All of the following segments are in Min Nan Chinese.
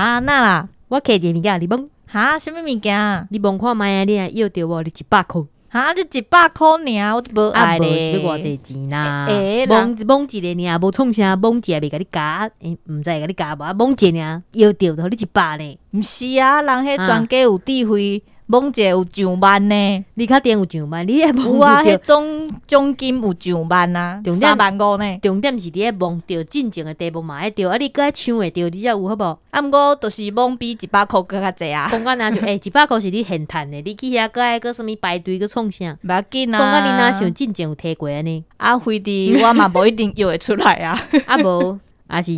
哈，哪啦？我摕一个物件予你摸。哈，啥物物件？你摸看覓啊？你若要著無？你100箍。哈，這100箍爾，我都無愛咧。啊，無是欲偌濟錢啦？摸摸一个爾，無創啥，摸一个袂共你加，欸，毋知會共你加無？啊，摸一个爾，搖著就予你100呢。毋是啊，人彼專家有智慧。摸一个有上萬呢？你較定有上萬，你會有啊？彼總獎金有上萬啊，3萬5呢。重點是佇咧摸著進前的題目嘛會著，啊，你閣愛搶會著，你才有好無？啊，毋過就是摸比100箍閣較濟啊。講甲若像，欸，100箍是你現趁的，你去遐閣愛閣啥物排隊閣創啥？袂要緊啊。講甲你若像進前有提過按呢？啊，非佇我嘛無一定搖會出來啊。啊無，也是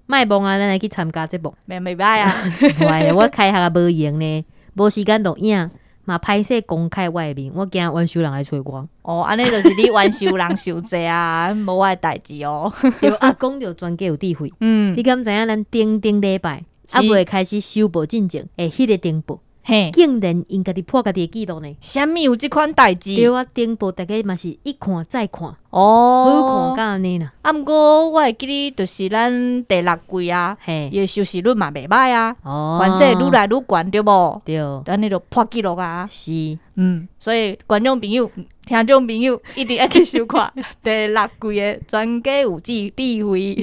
莫摸啊，咱來去參加節目。袂袂歹啊。袂，我開學啊無閒呢。無時間錄影，嘛歹勢公開我的面，我驚冤仇人來揣我。哦，按呢就是你冤仇人傷濟啊，無我的代誌哦。對啊，講著專家有智慧。你敢知影咱頂頂禮拜猶未開始首播進前，欸，彼個頂播。嘿，竟然𪜶家己破家己的紀錄呢？啥物有這款代誌？對啊，頂播大家嘛是一看再看，哦，好看甲按呢啦。啊，毋過我會記得就是咱第六季啊，伊的收視率嘛袂歹啊，反正愈來愈懸對無？對，按呢就破紀錄啊。是，所以觀眾朋友、聽眾朋友一定愛去收看第六季的專家有智慧。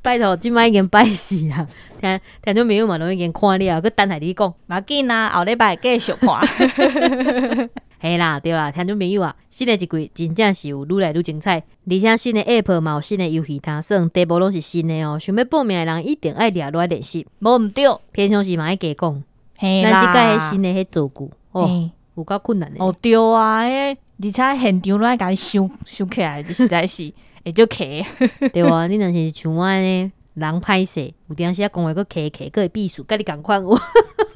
拜託，這擺已經拜四啊，聽聽眾朋友嘛攏已經看了，閣等下你講。無要緊啊，後禮拜繼續看。嘿啦，對啦，聽眾朋友啊，新的一季真正是有愈來愈精彩，而且新的 App 嘛有新的遊戲通耍，題目攏是新的哦。想欲報名的人一定愛掠落來練習。無毋對，平常時嘛愛加講。嘿啦，咱這擺新的彼造句，哦，有夠困難的。哦，對啊，彼而且現場攏愛共伊想想起來，實在是。會足卡，對啊，你若是像我按呢，人歹勢，有當時啊講話閣卡卡，閣會變數，佮你仝款有。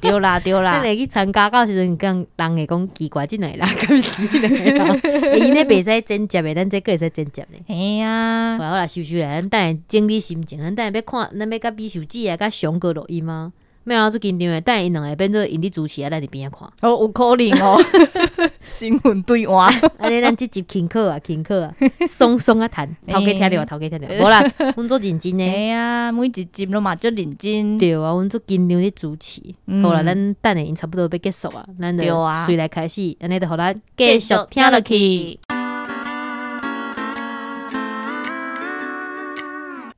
對啦對啦，咱會去參加到時陣，講人會講奇怪，這兩個人敢是兩個人？𪜶咧袂使剪接的，咱這閣會使剪接呢。嘿啊，好啦，收收來，咱等下整理心情，咱等下欲看，咱欲佮美秀姊啊，佮翔哥錄音啊。欲按怎足緊張的，等下𪜶兩个變做𪜶佇主持啊，咱佇邊仔看。哦，有可能哦，新聞對話。按呢咱這集輕巧啊，輕巧啊，鬆鬆啊談，頭家聽著啊，頭家聽著。無啦，阮足認真的。嘿啊，每一集攏嘛足認真。對啊，阮足緊張咧主持。好啦，咱等下𪜶差不多欲結束啊，咱就隨來開始，按呢就予咱繼續聽落去。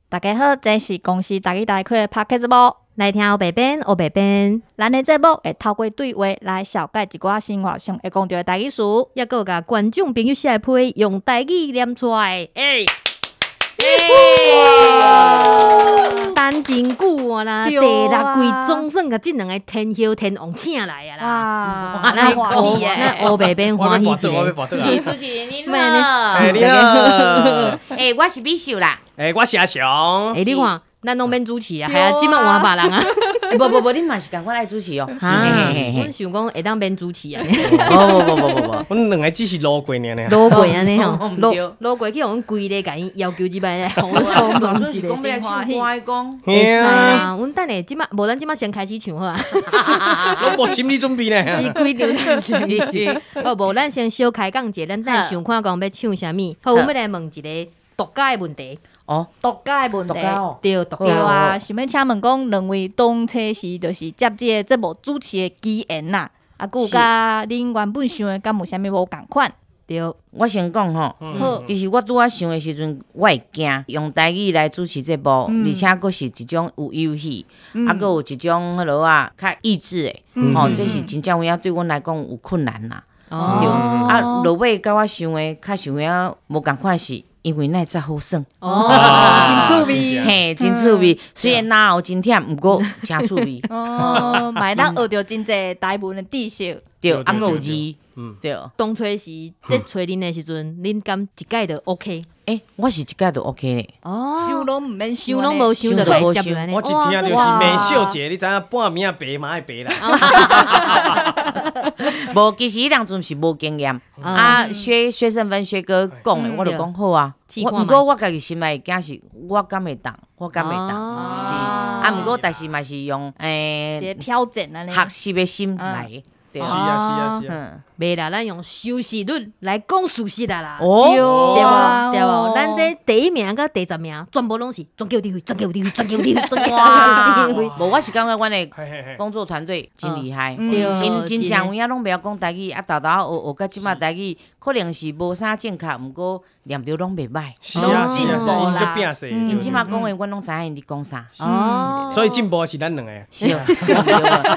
大家好，這是公視台語台開的 Podcast 節目。來聽烏白編，烏白編。咱的節目會透過對話來紹介一寡生活上會講著的台語詞，抑閣有共觀眾朋友寫的批用台語念出來。欸，等真久啊啦，第六季總算共這兩個天后天王請來啊啦！哇，咱歡喜耶！烏白編歡喜一個。是主持人您好，欸，你好。欸，我是美秀啦。欸，我是阿雄。欸，你看。咱攏免主持啊，係啊，這擺換別人啊。無無無，恁嘛是仝款愛主持哦。是是是，阮想講會當免主持啊。無無無無無，阮兩個只是路過爾爾。路過按呢吼，路路過去，予阮規个共伊要求一擺來。阮當初是講欲來唱歌的講。會使啊，阮等下這擺無咱這擺先開始唱好啊。攏無心理準備呢。只開場是是。哦，無咱先小開講者，咱等下想看講欲唱啥物。好，阮欲來問一个獨家的問題。哦，獨家的問題，對，獨家啊，想欲請問講，兩位當初時就是接這个節目主持的機緣啦，啊，閣有佮恁原本想的敢有啥物無仝款？對，我先講吼，其實我拄仔想的時陣，我會驚用台語來主持節目，而且閣是一種有遊戲，啊，閣有一種彼落啊較益智的，吼，這是真正有影對阮來講有困難啦。對，啊，落尾佮我想的較想的無仝款是。因為那才好耍，哦，真趣味，嘿，真趣味。雖然嚨喉真忝，毋過誠趣味。哦，嘛會當學著真濟台文的知識。對，啊，閣有字，對。當初時這揣恁的時陣，恁敢一擺就 OK？欸，我是一擺就 OK 咧。哦，想攏毋免想，攏無想就無接落來。我一聽就是美秀姐，你知影半暝仔白嘛愛白啦。無，其實彼當陣是無經驗。啊，薛薛勝芬薛哥講的，我就講好啊。我毋過我家己心內會驚是，我敢會當，我敢會當，是。啊，毋過但是嘛是用一个挑戰按呢。學習的心來。對。是啊是啊是啊。袂啦，咱用收視率來講事實啊啦。哦，對無？對無？咱這第一名佮第十名，全部攏是全球智慧，全球智慧，全球智慧，全球智慧。無，我是感覺阮的工作團隊真厲害，真真正有影攏袂曉講台語，啊，沓沓學學到這馬台語，可能是無啥正確，毋過念著攏袂䆀。是啊是啊，𪜶足拼勢。𪜶這馬講話，阮攏知影𪜶佇講啥。哦，所以進步是咱兩個。是啊，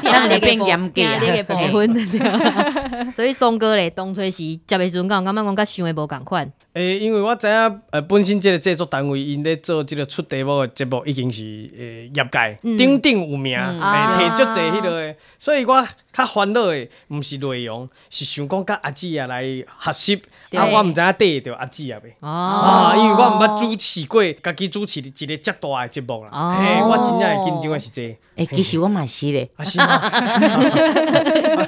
咱兩個變嚴格啊，部分。所以松哥咧，當初時接的時陣，敢有感覺講佮想的無仝款？欸，因為我知影，本身這個製作單位𪜶咧做這個出題目的節目，已經是業界鼎鼎有名，提足濟彼個的，所以我較煩惱的毋是內容，是想講佮阿姊啊來學習，啊，我毋知影綴會著阿姊啊袂，啊，因為我毋捌主持過，家己主持一個遮大的節目啦，嘿，我真正會緊張的是這個。欸，其實我嘛是咧，啊是嗎？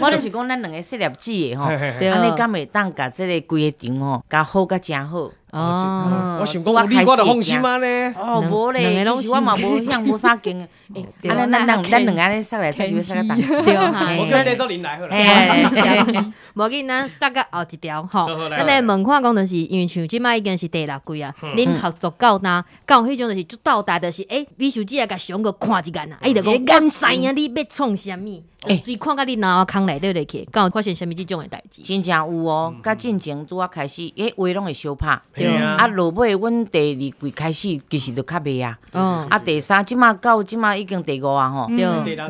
我就是講咱兩個細粒子的吼，按呢敢會當共這個規个場吼，共好甲誠好。哦，我想講有你我就放心啊呢。哦，無咧，其實我嘛無遐無啥經。欸，按呢咱兩個按呢殺來殺去，殺到當時。對哈。我叫製作人來好啦。無要緊，咱殺到後一條吼。咱來問看講，就是因為像這擺已經是第六季啊，恁合作到今，敢有彼種就是足鬥大，就是欸，美秀姐啊，共上個看一眼啊，伊就講我知影你欲創啥物，隨看甲你腦殼內底落去，敢有發生啥物這種的代誌？真正有哦，佮進前拄仔開始，欸話攏會相拍。啊，落尾阮第二季開始其實就較袂啊。啊，第三這馬到這馬已經第五啊吼。阮第六，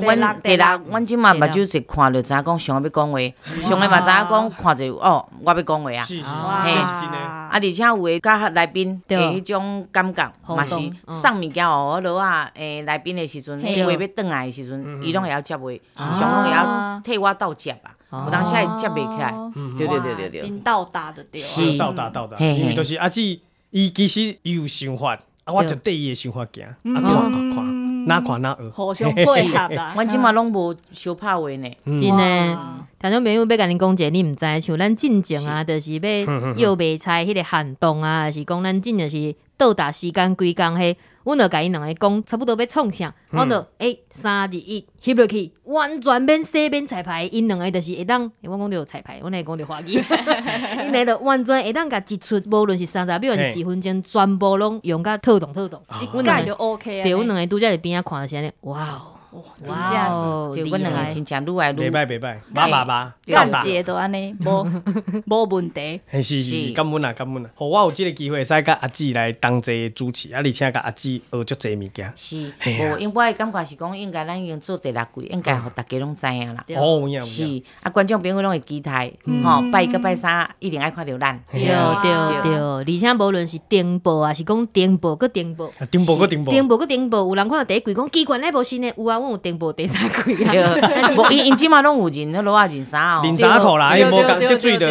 阮這馬目睭一看就知影講上個欲講話，上個嘛知影講看者哦，我欲講話啊。是是，這是真的。啊，而且有的佮來賓的彼種感覺，嘛是送物件予彼落啊，欸，來賓的時陣，彼話欲轉來的時陣，伊攏會曉接話，上攏會曉替我鬥接啊。有當時會接袂起來，對對對對對，真鬥搭就對。是鬥搭鬥搭，因為就是阿姊，伊其實伊有想法，啊，我就綴伊的想法行，啊，看看看，哪看哪學，互相配合啦。阮這馬攏無相拍話呢，真的。聽眾朋友欲共恁講一個，你毋知，像咱進前啊，就是欲藥賣菜彼個限動啊，還是講咱進前是倒搭時間規工彼，阮就共𪜶兩个講，差不多欲創啥，阮就欸三二一翕落去，完全免洗免彩排，𪜶兩个就是會當，我講著彩排，阮來講著華語，𪜶兩个就完全會當共一出，無論是30秒還是1分鐘，全部攏用甲透動透動，這蓋就 OK 啊。對，阮兩个拄才佇邊仔看就是按呢，哇哦！真正是，對，阮兩个真正愈來愈袂䆀袂䆀，媽媽媽，感謝都按呢，無問題。嘿，是是是，感恩啊感恩啊，予我有這個機會，會使佮阿姊來同齊主持，啊，而且共阿姊學足濟物件。是，無，因為我的感覺是講，應該咱已經做第六季，應該予大家攏知影啦。哦，有影。是，啊，觀眾朋友攏會期待，吼，拜一佮拜三一定愛看著咱。對對對，而且無論是重播啊，是講重播閣重播，重播閣重播，重播閣重播，有人看到第一季講奇怪，哪無新的？有啊，阮有重播第三季啊。無，𪜶這馬攏有認彼落仔認衫哦，認衫褲啦，伊無共色水的。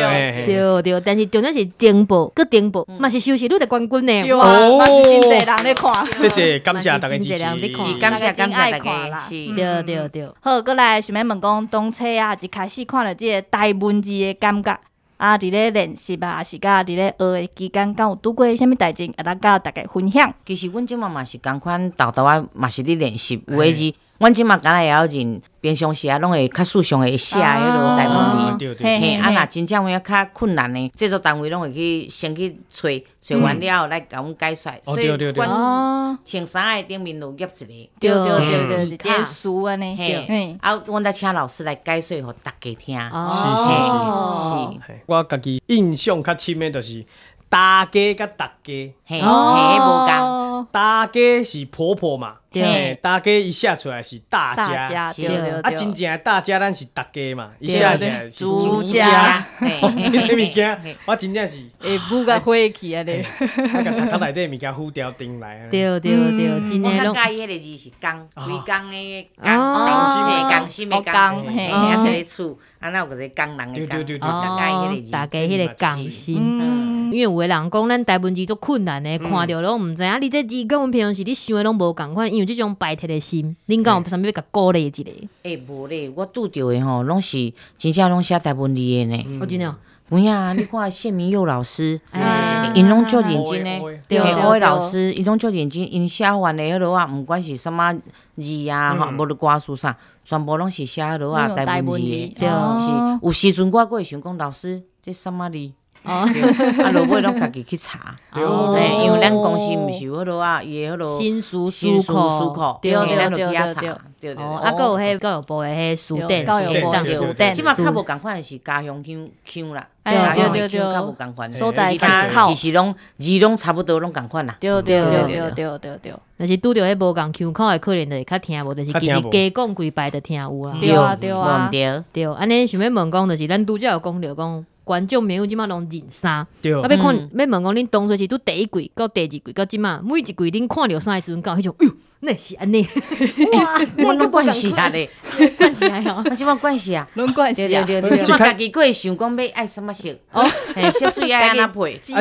對對，但是重點是重播閣重播，嘛是收視率的冠軍呢。對啊，嘛是真濟人咧看。謝謝，感謝大家支持，是感謝感謝大家，是。對對對。好，閣來想欲問講，當初啊，一開始看著這個台文字的感覺，啊，佇咧練習啊，抑是佮佇咧學的期間，敢有拄過啥物代誌，會當佮大家分享？其實阮這馬嘛是仝款，沓沓仔嘛是咧練習，有的字。阮這馬敢若會曉認，平常時啊，攏會較順暢會寫彼落台文字。嘿，啊，若真正有影較困難的，製作單位攏會去先去揣，揣完了後來共阮解說。所以阮穿衫的頂面就夾一個。對對對對，一個書按呢。嘿，啊，阮再請老師來解說予大家聽。是是是。是。我家己印象較深的就是大家佮逐家，嘿，嘿，無仝。大家是婆婆嘛，嘿，大家伊寫出來是大家，啊，真正的大家咱是逐家嘛，伊寫出來是主家，這个物件我真正是會舞甲火起啊咧，啊，共頭殼內底物件浮掉頂來。對對對，真的。我較佮意彼个字是工，規工的工，工心的工，嘿，啊，一个厝，啊，那有一个工人的工，對對對，較佮意彼个字，大家彼个工心。因為有的人講咱台文字足困難的，看著攏毋知影，你這字佮阮平常時你想的攏無仝款，因為這種拜託的心，恁敢有啥物欲共鼓勵一下？欸，無咧，我拄著的吼，攏是真正攏寫台文字的呢。哦，真的。有影啊！你看謝明佑老師，𪜶攏足認真的，我的老师𪜶攏足認真，𪜶寫完的彼落啊，毋管是啥物字啊，吼，無論歌詞啥，全部攏是寫彼落啊台文字的。是，有時陣我閣會想講，老師，這啥物字？啊，落尾攏家己去查，嘿，因為咱公司毋是有彼落啊，伊的彼落新書新書庫，對對對對對，對對。哦，啊，閣有彼教育部的彼書典，教育部的書典。這馬較無仝款的是家鄉腔腔啦，對對對，較無仝款，所在其他其實攏字攏差不多，攏仝款啦。對對對對對對對。若是拄著彼無仝腔口的，可能就會較聽無，但是其實加講幾擺就聽有啊。對啊對啊，對。對，按呢想欲問講，就是咱拄才有講著講。觀眾朋友這馬攏認衫，啊，欲看欲問講，恁當初是拄第一季到第二季到這馬，每一季恁看著衫的時陣，敢有彼種，喲，哪是按呢？哇，阮攏慣勢啊咧，慣勢啊，我這馬慣勢啊，攏慣勢啊。對對對，這馬家己閣會想講欲愛啥物色，哦，嘿，色水愛按怎配？阿姊，阿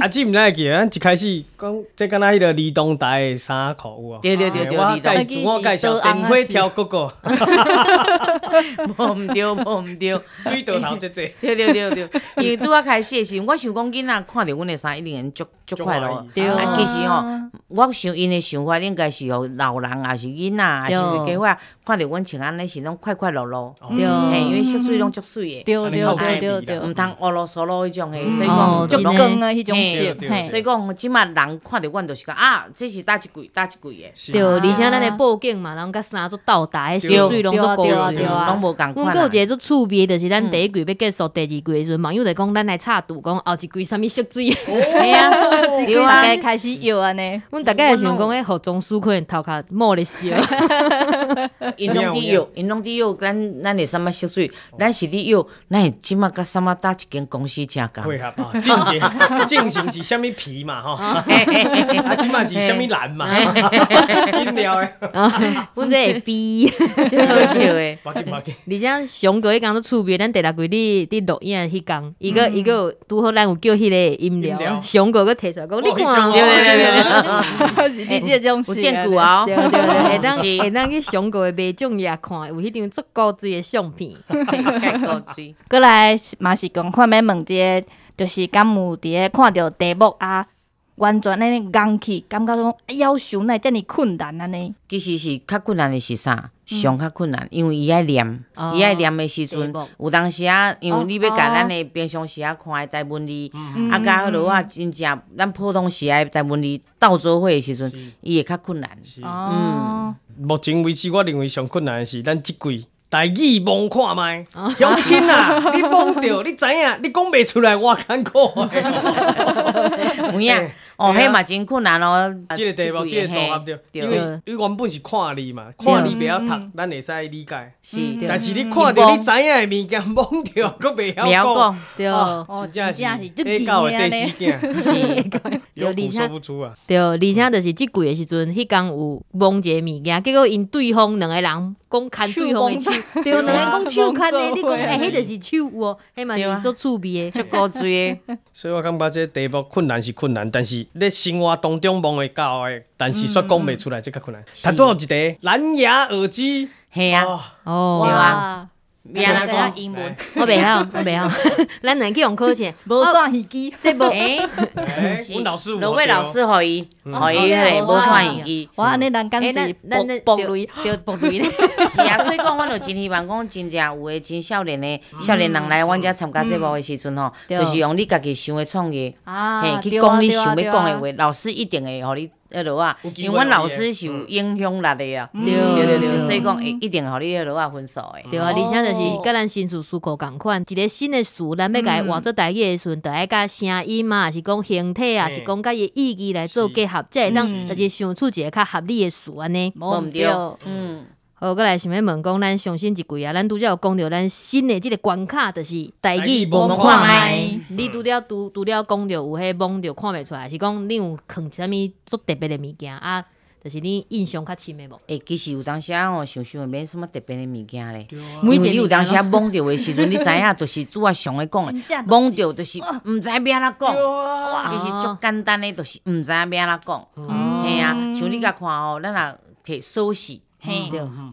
姊毋知會記，咱一開始講，這敢若彼個兒童台的衫褲有無？對對對對，我介自我介紹，電火挑哥哥。無毋對，無毋對，水道頭這這。對對對對，因為拄仔開始的時陣，我想講囡仔看著阮的衫一定會足足快樂。對啊，其實吼，我想𪜶的想法應該是予老人，抑是囡仔，抑是家伙看著阮穿按呢是攏快快樂樂。對。嘿，因為色水攏足媠的。對對對對對。毋通烏魯蘇魯彼種的，所以講足光的彼種色。所以講，這馬人看著阮就是講啊，這是佗一季，佗一季的。對，而且咱的布景嘛，人佮衫足鬥大，彼色水攏足高水，攏無仝款。阮閣有一個足趣味，就是咱第一季欲結束，第二季的時陣，網友就講咱來插圖，講後一季啥物色水。嘿啊，對啊，大家開始搖按呢。阮大概會想講，彼服裝師可能頭殼冒咧燒。𪜶攏佇搖，𪜶攏佇搖，咱的啥物色水，咱是佇搖，咱會這馬佮啥物佗一間公司正仝。配合啊，進前進前是啥物皮嘛吼，啊，這馬是啥物藍嘛，飲料的。阮這會比，足好笑的。無要緊無要緊。而且上過彼工足趣味，咱第六季佇佇錄影彼工，伊閣伊閣有拄好咱有叫彼個飲料，上過閣提出來講，你看，對對對對，是你這種有證據啊，對對對，會當去上過的麥眾也看，有彼張足古錐的相片，蓋古錐。閣來嘛是仝款欲問這個，就是敢有佇咧看著題目啊，完全按呢戇去，感覺講夭壽哪會遮爾困難按呢？其實是較困難的是啥？上較困難，因為伊愛念，伊愛念的時陣，有當時啊，因為你欲共咱的平常時啊看的台文字，啊，佮彼落啊真正咱普通時的台文字鬥做伙的時陣，伊會較困難。哦，目前為止，我認為上困難的是咱這季。台語摸看覓，鄉親啊，你摸著，你知影，你講袂出來，偌艱苦。有影，哦，彼嘛真困難哦。這個題目，這個組合對，因為你原本是看字嘛，看字袂曉讀，咱會使理解。是，但是你看著你知影的物件，摸著，閣袂曉講。對，哦，真正是下狗的第四囝。是，有苦說不出啊。對，而且就是這季的時陣，彼工有摸一個物件，結果𪜶對方兩個人講牽對方的手。對，兩個人講手牽的，你講欸，彼就是手有無？彼嘛是足趣味的，足古錐的。所以我感覺這題目困難是困難，但是咧生活當中摸會到的，但是煞講袂出來，這較困難。頭拄有一個藍牙耳機，嘿啊，哦，對啊。你按怎講英文？我袂曉，我袂曉。咱兩個去用考試，無線耳機。這無。阮老師有。羅偉老師予伊，予伊彼個無線耳機。我按呢人敢是爆雷，對爆雷咧。是啊，所以講，阮就真希望講，真正有的真少年的少年人來阮遮參加節目的時陣吼，就是用你家己想的創意，嘿，去講你想欲講的話，老師一定會予你。彼落啊，因為阮老師是有影響力的啊，對對對，所以講會一定予你彼落啊分數的。對啊，而且就是佮咱新詞詞庫仝款，一個新的詞，咱欲共伊換做台語的時陣，就愛佮聲音啊，抑是講形體啊，抑是講佮伊的意義來做結合，才會當就是想出一個較合理的詞按呢。無毋對，嗯。好，閣來想欲問講，咱上新一季啊，咱拄才有講著咱新的這個關卡，就是台語摸看覓。你拄才拄拄了講著有彼摸著看袂出來，是講你有囥啥物足特別的物件啊？就是你印象較深的無？欸，其實有當時啊吼，想想會免啥物特別的物件咧。每一因為你有當時啊摸著的時陣，你知影，就是拄仔上咧講的，摸著就是毋知欲按怎講。其實足簡單的，就是毋知影欲按怎講。嘿啊，像你共看吼，咱若提鎖匙。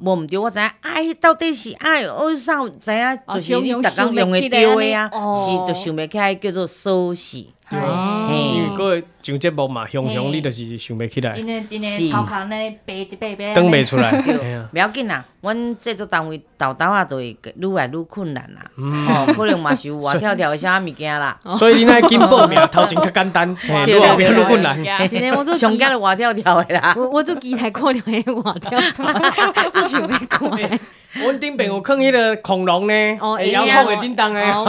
無毋對，我知影，哎，到底是愛學啥？知影，就是你逐工用會著的啊，是，就想袂起來叫做鎖匙。對，因為閣上節目嘛，雄雄你就是想袂起來。真的真的，頭殼呢白一白白。轉袂出來。對，袂要緊啦，阮製作單位沓沓仔就會愈來愈困難啦。吼，可能嘛是有活跳跳的啥物件啦。所以你若緊報名，頭前較簡單，愈後面愈困難。上驚就活跳跳的啦。我做期待看著彼活跳跳，做想欲看。阮頂邊有囥彼个恐龍呢，遙控會叮當的。哦，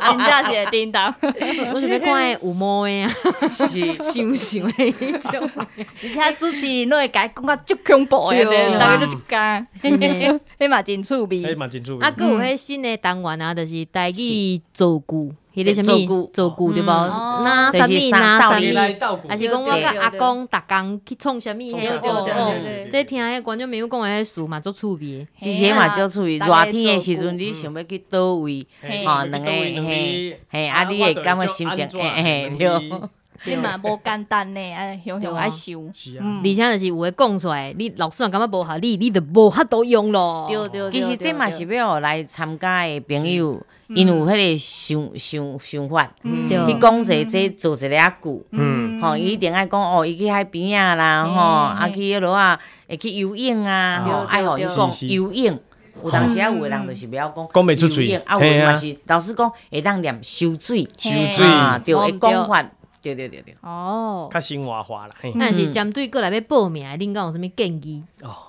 真正是會叮當。我想欲看彼有毛的啊，是想想的彼種。而且主持人攏會共伊講甲足恐怖的，逐家攏足驚。真的，彼嘛真趣味。彼嘛真趣味。啊，閣有彼新的單元啊，就是台語造句。彼个啥物造句對無？拿啥物拿啥物，抑是講我佮阿公逐工去創啥物？彼哦，這聽彼觀眾朋友講的彼事嘛足趣味。其實嘛足趣味。熱天的時陣，你想欲去佗位？吼，兩个嘿，嘿，啊，你會感覺心情嘿嘿對。你嘛無簡單呢，啊，雄雄愛想。而且就是有的講出來，你老師若感覺無合理，你就無法度用咯。對對對。其實這嘛是欲予來參加的朋友。𪜶有彼个想法，去講一个這做一个仔句，吼，伊一定愛講哦，伊去海邊仔啦，吼，啊去彼落啊，會去游泳啊，吼，愛予𪜶講游泳。有當時啊，有的人就是袂曉講，講袂出喙，啊，有的嘛是老師講會當念收水，收水，對，會講法，對對對對。哦，較生活化啦。若是針對過來欲報名的，恁敢有啥物建議？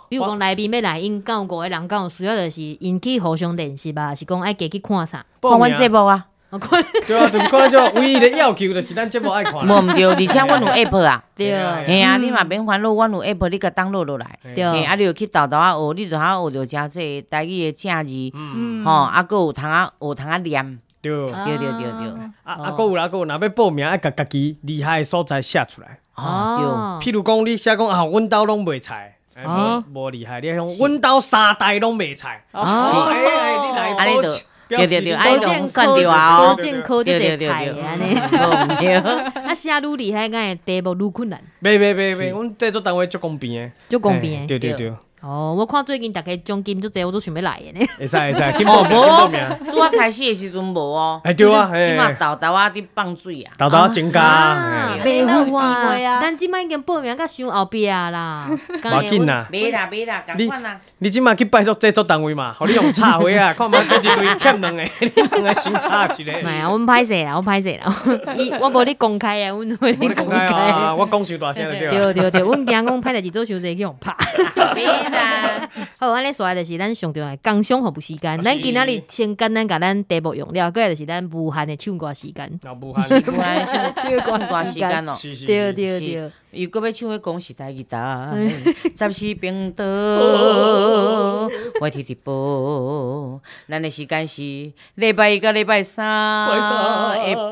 比如講來賓欲來，𪜶敢有五个人，敢有需要就是𪜶去互相練習吧，是講愛加去看啥？看阮節目啊。對啊，就是看這唯一的要求就是咱節目愛看。無毋對，而且阮有 app 啊。對。嘿啊，你嘛免煩惱，阮有 app，你共 download 落來。對。嘿，啊，你就去沓沓仔學，你就通學著誠濟台語的正字，吼，啊，閣有通仔學通仔念。對。對對對對。啊，閣有啦，閣有，若欲報名愛共家己厲害的所在寫出來。哦，對。譬如講，你寫講啊，阮兜攏賣菜。無厲害，你講阮兜三代攏賣菜。哦，哎，你來報。對對對，啊，你算著啊，保證考這濟菜的按呢。無毋對。啊，寫愈厲害，敢會題目愈困難？袂袂袂袂，阮製作單位足公平的。足公平的。對對對。哦，我看最近逐家獎金足濟，我都想欲來的呢。會使會使，緊報名，緊報名。拄仔開始的時陣無哦。哎對啊，這馬沓沓仔佇放水啊。沓沓仔增加。袂有啊，咱這擺已經報名到傷後壁啦。無要緊啦。袂啦袂啦，仝款啦。你這馬去拜託製作單位嘛，予你用插花啊，看覓佗一隊欠兩個，你兩个先插一個。袂啊，阮歹勢啦，阮歹勢啦。伊我無咧公開啊，阮無咧公開啊。我講傷大聲就對。對對對，阮驚講歹代誌做傷濟去予拍。袂啦。好，按呢紲來就是咱上重要的工商服務時間。咱今仔日先簡單共咱題目用了，過來就是咱無限的唱歌時間。無限，無限唱歌時間哦。對對對。又閣欲唱彼講是台語台，十四平島，我佇直播。咱的時間是禮拜一佮禮拜三的八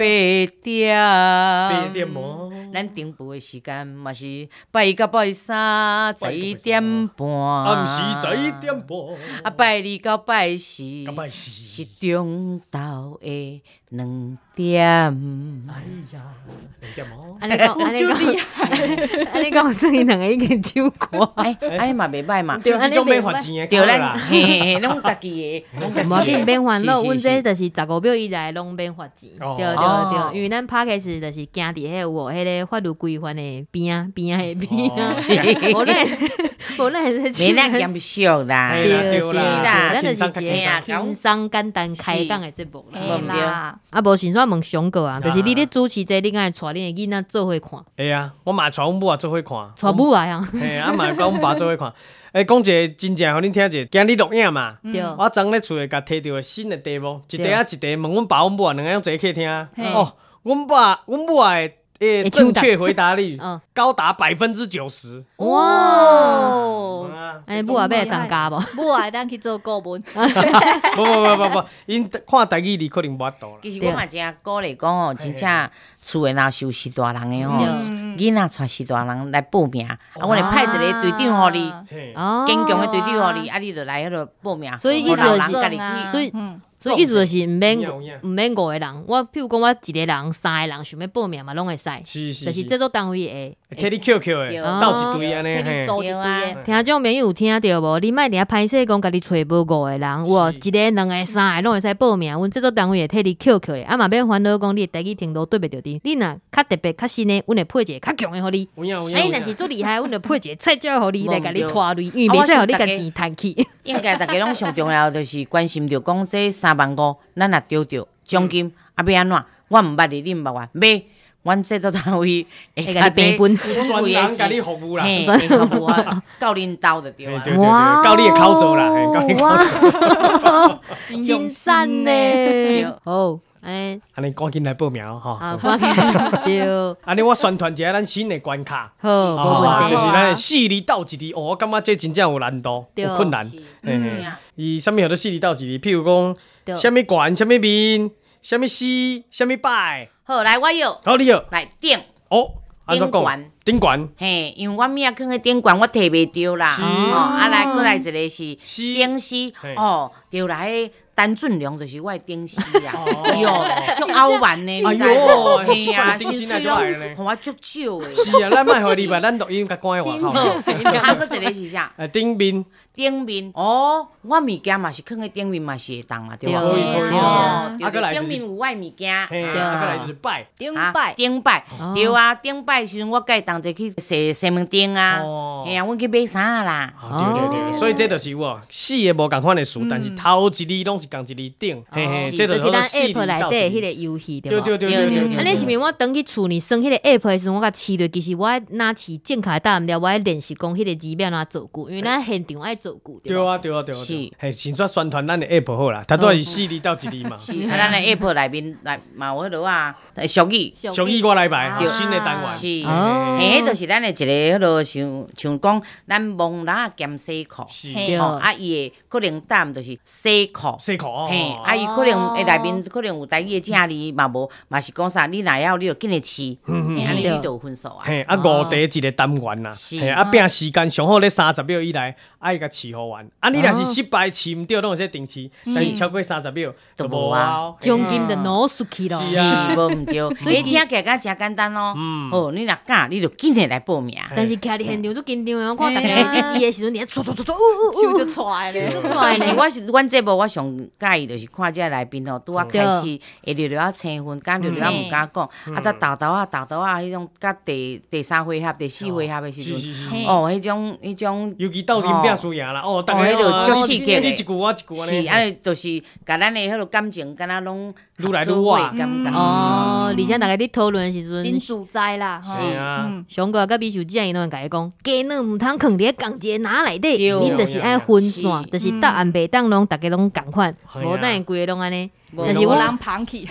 點。八點哦。咱重播的時間嘛是拜一佮拜三11點半。暗時11點半。啊，拜二到拜四是中晝的2點。哎呀，2點哦。按呢講，按呢講，按呢講，算𪜶兩个已經唱歌。哎，按呢嘛袂䆀嘛。對，按呢免罰錢的。對，咱嘿嘿嘿，攏家己的。無要緊，免煩惱。阮這就是15秒以內攏免罰錢。對對對，因為咱 Podcast 就是行佇彼個有無？彼个法律規範的邊仔邊仔的邊仔。無咱，無咱會使。免咱嚴肅啦，對啦，咱就是一个輕鬆簡單開講的節目啦。啊，無先煞問上個啊，就是你咧主持這個，你敢會帶恁的囡仔做伙看？會啊，我嘛帶阮母仔做伙看。帶母來啊？嘿，啊嘛佮阮爸做伙看。欸，講一个真正，予恁聽者，今日錄影嘛。對。我昨昏咧厝內共提著个新的題目，一題仔一題問阮爸阮母啊，兩个攏坐客廳。哦，阮爸阮母仔的正確回答率高達90%。哇！欸，母仔欲來參加無？母仔會當去做顧問。無無無無無，𪜶看台語字可能無法度啦。其實我嘛真鼓勵講吼，真正厝的若是有序大人的吼，囡仔帶序大人來報名，啊，阮會派一个隊長予你，堅強的隊長予你，啊，你就來彼落報名，所以意思老人家己去。所以。所以意思就是毋免五个人，我譬如讲我一个人、三个人想欲报名嘛，攏會使。是。就是制作單位會替你扣扣的，鬥一隊按呢。替你組一隊的。聽眾朋友有聽著無？你莫佇遐歹勢講家己揣無五個人，有一個、兩個、三個攏會使報名。阮制作單位會替你扣扣的，啊嘛免煩惱講你的台語程度對袂著陣。你若較特別、較新的，阮會配一個較強的予你。啊，你若是足厲害，阮就配一個菜鳥予你來共你拖累，因為袂使予你共錢趁去。應該逐家攏上重要就是關心著講這3萬5，咱若著著獎金啊欲按怎？我毋捌你，你毋捌我，買，阮制作單位會共你平分，專人共你服務啦，嘿，服務啊，到恁兜就對啊。對對對，到你的口座啦，到你口座。真讚呢！好。欸，按呢趕緊來報名吼！啊，趕緊對。按呢我宣傳一下咱新的關卡，好，就是咱的四字鬥一字，哦，我感覺這真正有難度，有困難。伊啥物叫做四字鬥一字？譬如講，啥物懸，啥物面，啥物絲，啥物擺。好，來我搖。好，你搖。來頂。哦，頂懸。頂懸。嘿，因為我物仔囥佇頂懸，我提袂著啦。哦，啊來，閣來一個是頂絲，哦，對啦，彼陳俊良就是我的頂絲啊，哎喲，足敖蠻的，你知無？嘿啊，薪水攏予我足少的。是啊，咱莫予你吧，咱錄音共關佇外口。啊，閣一個是啥？頂面。頂面，哦，我物件嘛是囥佇頂面嘛是會當嘛，對無？可以可以。哦，頂面有我的物件。啊，閣來就是擺。頂擺。頂擺，對啊，頂擺時陣我佮伊同齊去踅西門町啊，嘿啊，阮去買衫啦。對對對，所以這就是有哦，四個無仝款的詞，但是頭一字攏是仝一字頂，嘿嘿，這就是咱 app 內底彼個遊戲，對無？對對對對對。按呢是毋是我轉去厝呢，裝彼個 app 的時陣，我共試著，其實我若試正確答案了，我愛練習講彼個字欲按怎造句，因為咱現場愛造句。對啊對啊對啊。是。嘿，先煞宣傳咱的 app 好啦，頭拄仔是四字鬥一字嘛。是，啊，咱的 app 內面內嘛有彼落啊，俗語。俗語我來排，新的單元。是。嘿，彼就是咱的一個彼落像像講，咱摸蜊仔兼洗褲。是。吼，啊，伊會可能答案就是洗褲。洗褲。嘿，啊，伊可能會內面可能有台語的正字嘛無，嘛是講啥，你若會曉，你就緊來試，按呢你就有分數啊。嘿，啊，五題一個單元啦，嘿，啊，拼時間上好咧30秒以內，愛共試予完。啊，你若是失敗試毋著，攏會使重試，但是超過30秒就無啊。獎金就攞出去咯。是，無毋著。所以聽起來敢誠簡單哦。好，你若敢，你就緊來來報名。但是徛佇現場足緊張的，我看逐家佇字的時陣，佇遐唰唰唰唰，嗚嗚手就掣咧。但是我是阮節目，我上佮意就是看這來賓吼，拄仔開始會略略仔生分，敢略略仔毋敢講，啊，才沓沓仔沓沓仔彼種，甲第三回合、第四回合的時陣，哦，彼種，尤其鬥陣拼輸贏啦，哦，逐家足刺激的，你一句我一句按呢。是，按呢就是共咱的彼个感情，敢若攏愈來愈活感覺。哦，而且逐家佇討論的時陣，真自在啦。是啊，上過佮美秀姐𪜶攏會共伊講，雞卵毋通囥佇咧仝一個籃內底，恁就是愛分散，就是答案袂當攏逐家攏仝款，無等下規个攏按呢。但是阮捧去，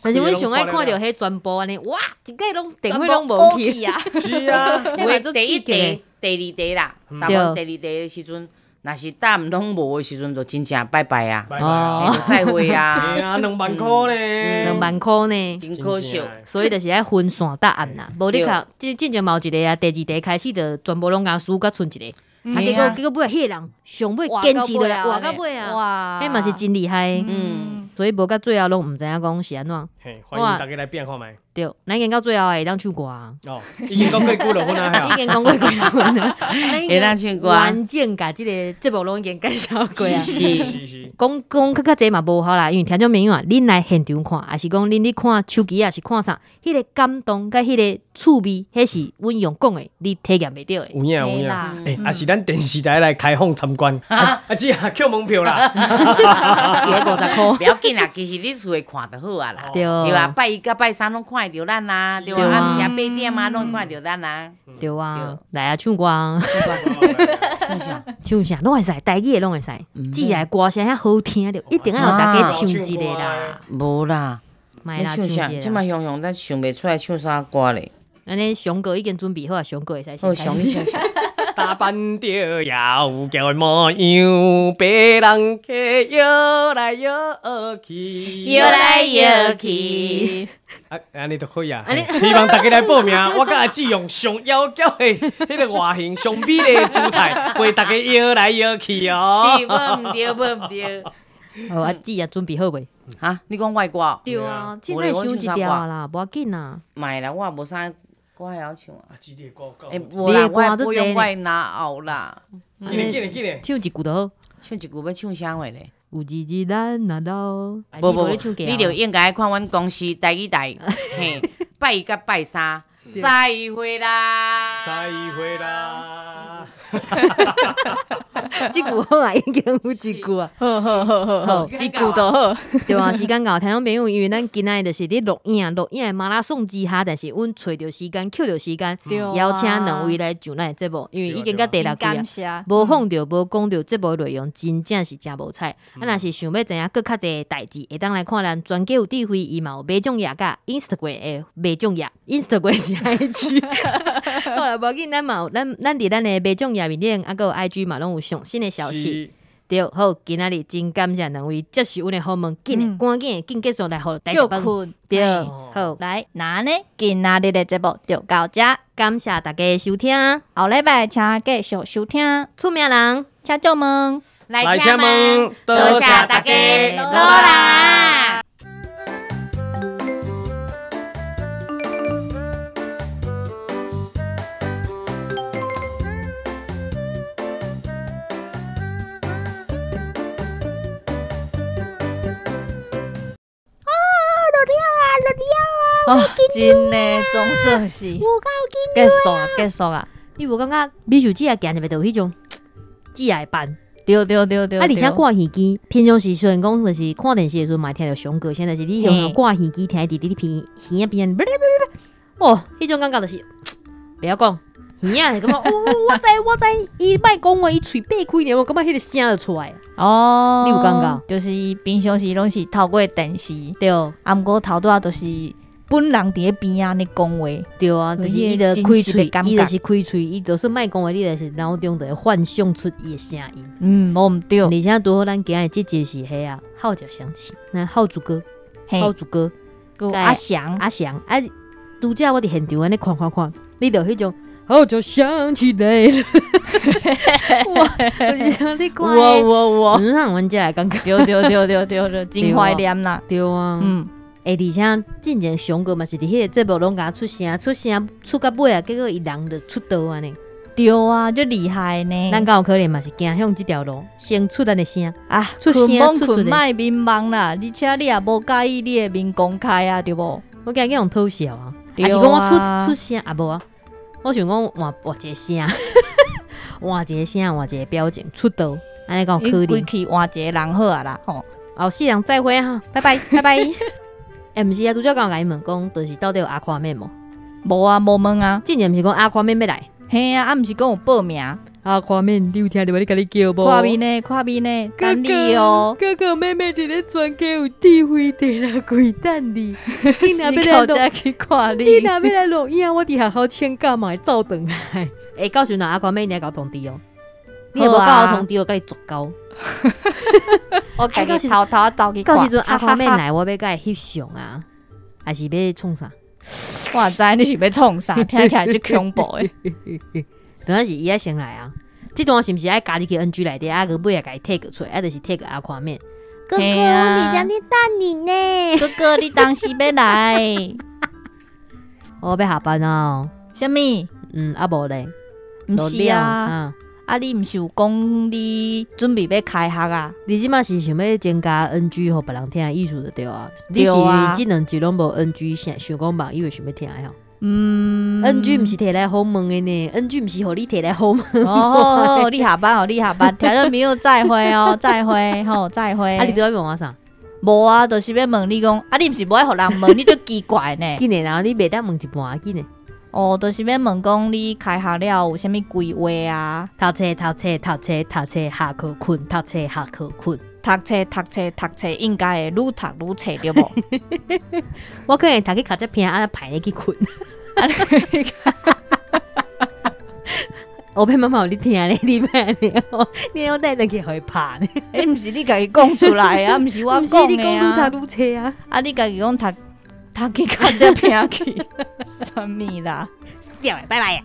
但是阮上愛看著彼全部按呢，哇，一个攏電話攏無去啊。是啊，有第一題、第二題啦，答案第二題的時陣。若是答案攏無的時陣，就真正拜拜啊！哦，再會啊！嘿啊，2萬箍呢，2萬箍呢，真可惜。所以就是愛分散答案啦，無你看，這進前嘛有一個啊，第二題開始就全部攏共輸甲賰一個，啊，結果尾彼個人上尾堅持落來，活到尾啊，彼嘛是真厲害。嗯，所以無到最後攏毋知影講是按怎。嘿，歡迎大家來變看覓。對，咱已經到最後會當唱歌啊。哦，已經講過幾落分啊，已經講過幾落分啊。會當唱歌。完整共這個節目攏已經介紹過啊。是是是。講講較較濟嘛無效啦，因為聽眾朋友啊，恁來現場看，抑是講恁咧看手機啊，是看啥？彼個感動佮彼個趣味，彼是阮用講的，你體驗袂著的。有影有影。欸，抑是咱電視台來開放參觀。啊，只啊，扣門票啦。一个50箍。不要緊啦，其實你厝內看就好啊啦。對。對啊，拜一佮拜三攏看會著咱啊，對啊，暗時啊8點啊，攏看會著咱啊。對啊，來啊，唱歌。唱啥？唱啥？攏會使，台語的攏會使。只愛歌聲遐好聽著，一定愛予大家唱一个啦。無啦，莫啦，唱啥？這擺雄雄，咱想袂出來唱啥歌咧。按呢，上哥已經準備好啊，上哥會使。好，上你唱啥？打扮著窈窕的模樣，被人客搖來搖去，搖來搖去。啊，按呢就可以啊。希望大家來報名，我佮阿志用上窈窕的彼個外形、上美麗的姿態，陪大家搖來搖去哦。是，無毋對，無毋對。好，啊姊啊，準備好未？哈，你講我的歌？對啊，凊彩想一條啦，無要緊啊。莫啦，我也無啥歌會曉唱啊。啊，姊你的歌夠欸，無啦，我不用我拿後啦。緊嘞緊嘞緊嘞，唱一句就好。唱一句欲唱啥話咧？有一日咱若老，無無，你就應該看阮公司台語台，嘿，拜一佮拜三，再會啦，再會啦。這句好啊，已經有一句啊。好好好好好，這句就好。對啊，時間到，聽眾朋友，因為咱今仔日就是咧錄影，錄影的馬拉松之下，但是阮揣著時間，扣著時間，邀請兩位來上咱的節目，因為已經到第六季啊，無放著，無講著節目內容，真正是誠無彩。啊，若是想欲知影閣較濟代誌，會當來看咱全家有智慧，伊嘛有馬掌葉佮 Instagram 的馬掌葉，Instagram 是 IG。好啦，無要緊，咱嘛有咱咱佇咱的馬掌葉面頂，啊，閣有 IG 嘛，攏有上新的消息。對，好，今仔日真感謝兩位接受阮的訪問，緊趕緊緊結束來予大家困。對，好，來，那呢，今仔日的節目就到這，感謝大家收聽，後禮拜請繼續收聽。出名人，請借問，來請問，多謝大家，老人啊。哦，真的總算是結束啊，結束啊！你無感覺美秀姊仔行入來就有彼種姊仔的範？對對對對。啊，而且掛耳機，平常時雖然講就是看電視的時陣嘛會聽著上歌聲，但是你用掛耳機聽佇佇你鼻耳仔邊，哦，彼種感覺就是袂曉講耳仔是感覺哦，我知我知，伊莫講話，伊喙擘開爾，我感覺彼個聲就出來。哦，你有感覺？就是平常時攏是透過電視，對，啊，毋過頭拄仔就是本人佇咧邊仔咧講話，對啊，就是伊就開喙，伊就是開喙，伊就算莫講話，你就是腦中就會幻想出伊的聲音。嗯，無毋對。而且拄好咱今日這集是彼啊，號角響起，咱浩祖哥，浩祖哥，阿翔，阿翔，啊，拄則我佇現場按呢看看看，你就彼種號角響起來了，哇！就是像你看，我，嗯，阮遮的感覺，對對對對對對，真懷念啦，對啊，嗯。欸，而且進前上哥嘛是佇彼個節目攏共出聲，出聲出到尾啊，結果伊人就出道按呢。對啊，足厲害呢。咱敢有可能嘛是行向這條路，先出咱的聲啊，出聲出出。困莫眠夢啦，而且你也無介意你的面公開啊，對無？我驚去予偷笑啊，還是講我出出聲啊無啊？我想講換換一個聲，換一個聲，換一個表情出道，按呢敢有可能？規氣換一個人好啊啦，吼！後世人再會哈，拜拜拜拜。欸，毋是啊，拄才敢有共伊問講，就是到底有阿誇面無？無啊，無問啊。之前毋是講阿誇面欲來？嘿啊，啊毋是講有報名？阿誇面，你有聽著無？你家己叫無？看面呢，看面呢，等你哦。哥哥妹妹佇咧全家有智慧第六季等你。你若欲來錄，去看你。你若欲來錄影，我佇學校請假嘛會走轉來。欸，到時陣阿誇面你愛共我通知哦。你若無共我通知，我共你絕交。我家己偷偷走去看。到時陣阿誇面來，我欲共伊翕相啊，還是欲創啥？我知你是欲創啥，聽起來足恐怖的。當然是伊愛先來啊！這段是毋是愛加入去 NG 內底啊？閣尾仔共伊 tag 出來，啊，就是 tag 阿誇面。哥哥，我佇遮咧等你呢。哥哥，你當時欲來？我欲下班啊。啥物？嗯，啊無咧。毋是啊。啊！你毋是有講你準備欲開學啊？你這馬是想欲增加 NG 予別人聽的意思就對啊。你是因為這兩集攏無 NG 聲，想講網友會想欲聽的吼。嗯，NG 毋是提來訪問的呢，NG 毋是予你提來訪問。哦，你下班哦，你下班，聽眾朋友再會哦，再會，好，再會。啊，你拄仔欲問我啥？無啊，就是欲問你講，啊，你毋是無愛予人問，你足奇怪呢。緊的，然後你袂當問一半，緊的。哦，就是欲問講你開學了有啥物規劃啊？讀冊讀冊讀冊讀冊下課睏，讀冊下課睏，讀冊讀冊讀冊，應該會愈讀愈冊對無？我可能讀去尻脊骿，啊排咧去睏。我被媽媽有咧聽咧，你欲按呢，你我帶轉去予伊拍呢？欸，毋是你家己講出來啊，毋是我講的啊。愈讀愈冊啊！啊，你家己講讀。讀去尻脊骿去，啥物啦？笑的，拜拜。